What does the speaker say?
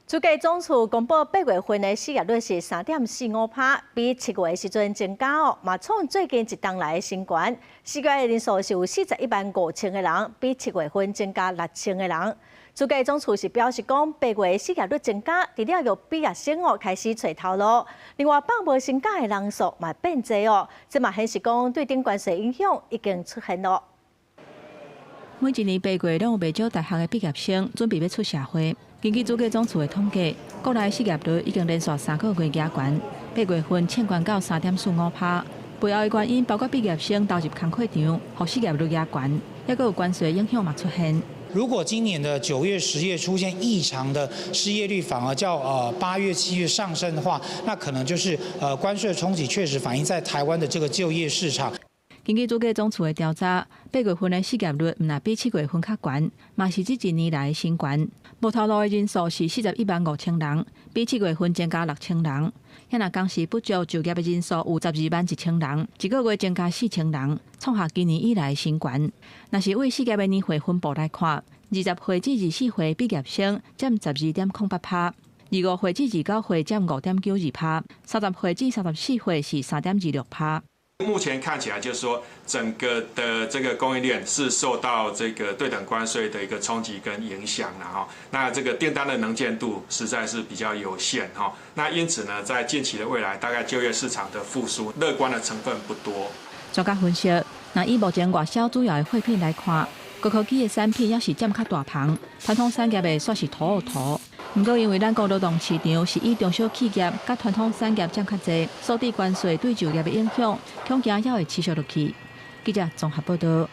主計總處公布八月份的失業率是3.45趴，比7月的時陣增加哦，嘛創最近一冬來的新高。失業的人數是有41萬5千個人，比七月份增加6千個人。主計總處是表示講，八月失業率增加，除了有畢業生哦開始揣頭路，另外放無薪假的人數嘛變濟哦，這嘛顯示講對等關稅影響已經出現咯。每一年八月攏有袂少大學的畢業生準備欲出社會。根據主計總處的統計，國內失業率已經連續3個月加懸，八月份衝懸到3.45趴。背後的原因包括畢業生投入工課場，予失業率加懸，抑閣有關稅影響嘛出現。如果今年的9月、10月出現異常的失業率，反而較8月、7月上升的話，那可能就是關稅衝擊確實反映在台灣的這個就業市場。根據主計總處的調查，八月份的失業率毋但比七月份較懸，嘛是這一年來的新懸。無頭路的人數是41萬5千人，比七月份增加6千人。若工時不足就業的人數有12萬1千人，一個月增加4千人，創下今年以來的新懸。若是對失業的年歲分布來看，20歲至24歲畢業生佔12.08趴，25歲至29歲佔5.92趴，30歲至34歲是3.26趴。目前看起來，就是說整個的這個供應鏈是受到這個對等關稅的一個衝擊跟影響了哈。那這個訂單的能見度實在是比較有限哈。那因此呢，在近期的未來，大概就業市場的復甦樂觀的成分不多。專家分析，若以目前外銷主要的貨品來看，高科技的產品猶是佔較大捧，傳統產業的煞是塗塗。毋過，因為咱國勞動市場是以中小企業佮傳統產業佔較濟，所以關稅對就業的影響，恐驚猶會持續落去。記者綜合報道。